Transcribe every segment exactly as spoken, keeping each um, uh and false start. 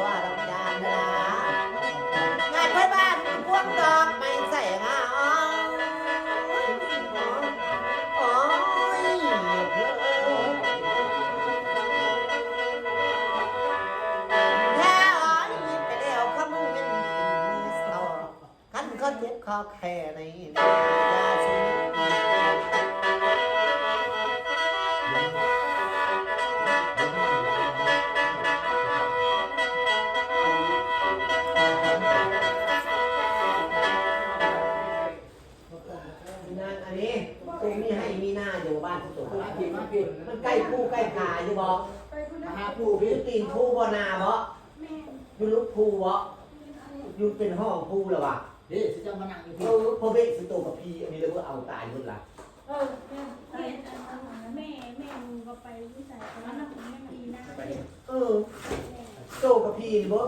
ว่าดอกจานดา งานไทบ้านพวงดอกไม้ใส่งาอ้อย อ้อย แท้อ้อย ไปแล้วขมึงเป็นเศร้า คันเขาเจ็บคอแค่ในยาสูบ นางอันนี้ ตรงนี้ให้มีหน้าอยู่บ้านสุดๆ มาผิดมาผิด มันใกล้ภูใกล้ผาอยู่บ่ ไปคุณนะ มาหาภู อยู่ พี่ ตีนภูบ่ นาบ่ แม่ อยู่ลุกภูบ่ อยู่เป็นห้องภูแล้ววะ เด้สิจะมานั่งอยู่ เอ พี่ อ พอเบะสิโตกับพีอันนี้เลยเพื่อเอาตายหมดละ เออแม่แม่แม่หนูก็ไปวิสัยแต่ว่ามันไม่มีหน้า เออ โตกับพีนี่บ่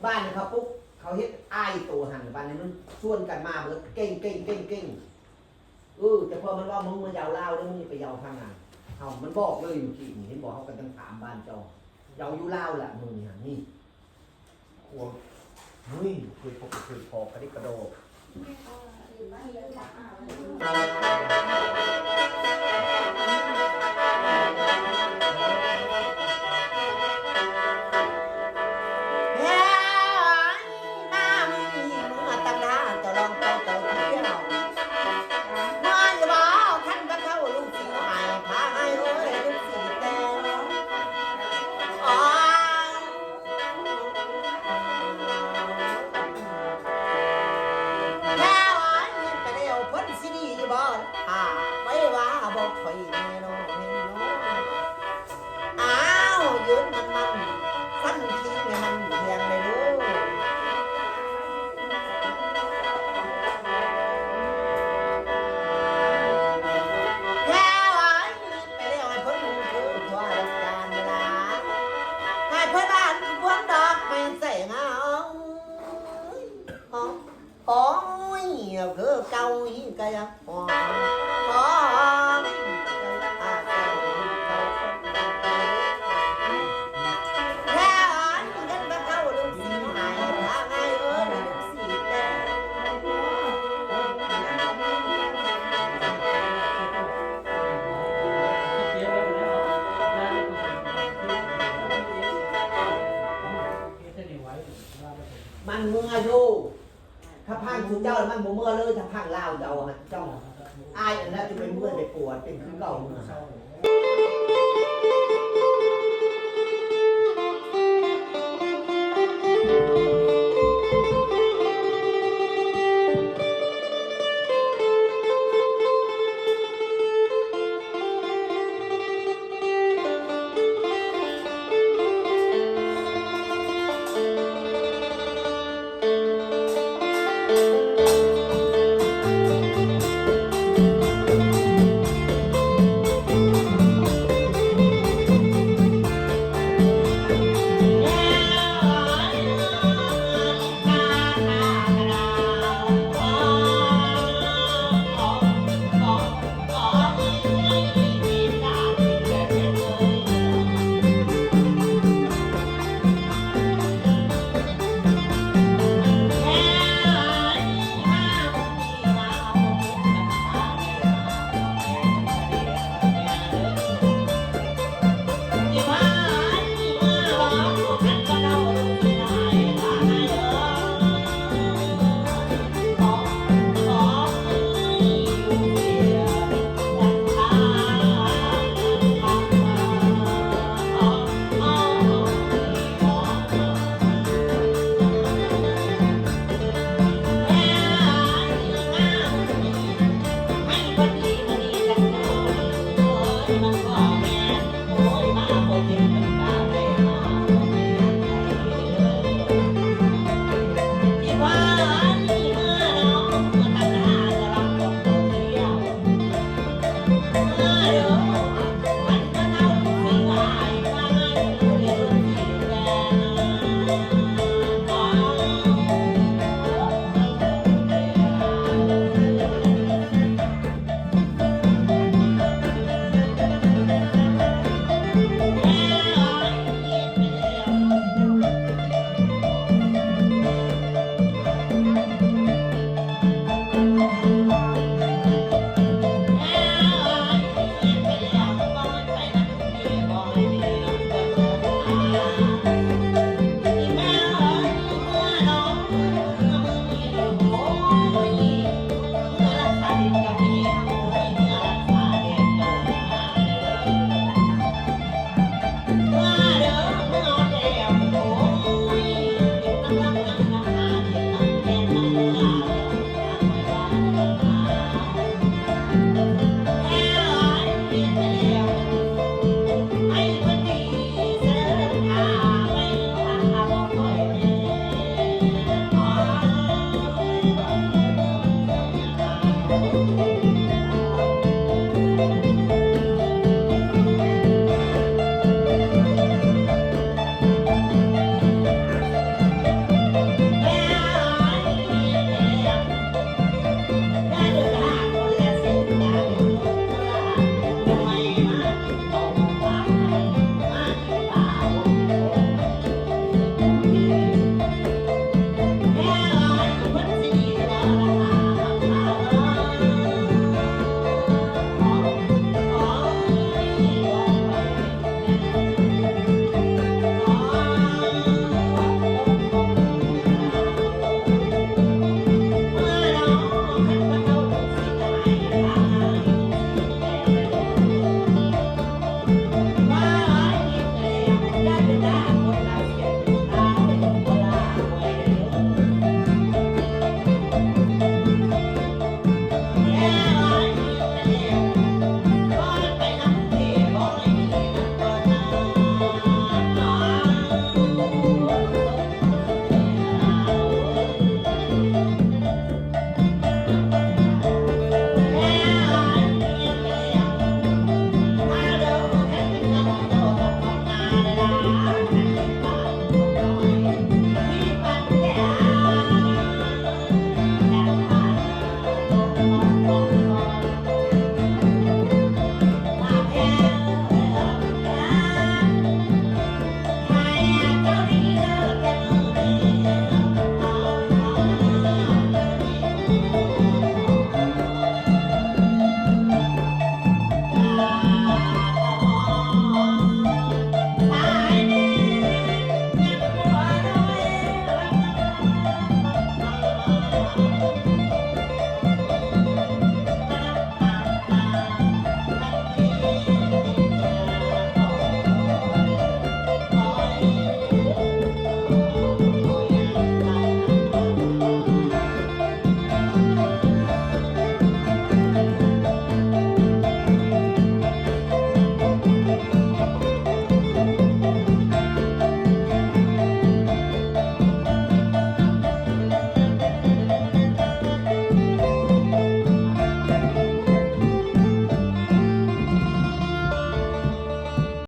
บ้านเขาปุ๊บ เขาเฮ็ดอ้ายโตหัน บ้านนี้มันชวนกันมาเบิด เก่งเก่งเก่งเก่ง เออ แต่พอมันว่ามึงมายาวลาวแล้วมึงอย่าไปยาวทางนั้น เฮามันบอกเลยเมื่อกี้นี่ เห็นบอกเขากันตั้งถามบ้านเจ้า ยาวอยู่ลาวแหละมึงนี่หั่นนี่ ควง เฮ้ย เคยพบเคยพอกระดิกกระโดด แม่เอ้ย มามื้อนี้เมื่อตำราเจ้าลองเป่าเจ้าเที่ยว มาอย่าบ่าวคันบ่เข้าลูกสิเอาให้พาให้เอ้ยลูกสิแต่ง อ๋อ แม่เอ้ย ไปแล้วเพิ่นสิดีอยู่บ่ ถ้าไปว่าบ่ค่อยแน่นอนแน่นอน อ้าว ยืนมันมัน ฟันคิงให้มันแทงเลยลูก แม่เอ้ย ไปแล้วให้เพิ่นรู้คือตัวจานเวลา ให้เพิ่นอ่านพวงดอกไม้ใส่เงา โอ้ย คือเก่าอีกก็ยังหอมหอม มันเมื่ออยู่ ถ้าพังสุเจ้ามันบ่เมื่อเลย ถ้าพังลาวเจ้าฮะ เจ้า อ้ายอันนั้นจะเป็นเมื่อไปปวด เป็นคือเก่าเมื่อ